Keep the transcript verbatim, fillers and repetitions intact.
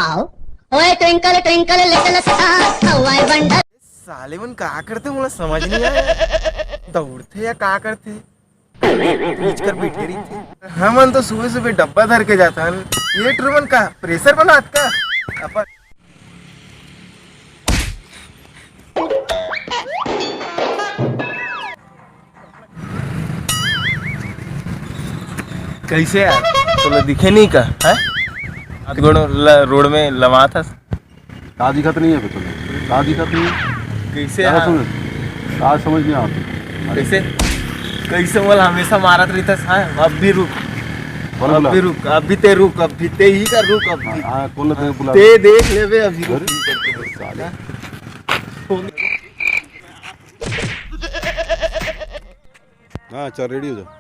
आओ, ओए twinkle twinkle little star, how I wonder। साले मन का करथे, मोला समझ नहीं आया, दौड़थे या का करथे, खींच कर बैठे रहिथे। हमन तो सुबह सुबह डब्बा धर के जाथन, ये टुरमन का प्रेशर बनात का अपन। कैसे यार? तोला दिखे नहीं का? हैं? हाथ गोड़ ल-, रोड में लमात हस। का दिखत नहीं है बे तोला? का दिखत नहीं है? कैसे क्या यार? समझ, का समझ नहीं आता? कैसे? कैसे बोल, हमेशा मारत रहता है। अब भी रुक, बोला, अब बोला। भी रुक, अभी ते रुक, अभी ते ही का रुक, अभी हाँ, हाँ, कौन लगता है बुला? ते देख ले बे, अभी रुक। अरे, साले। हाँ, चल, रेडी हो जा।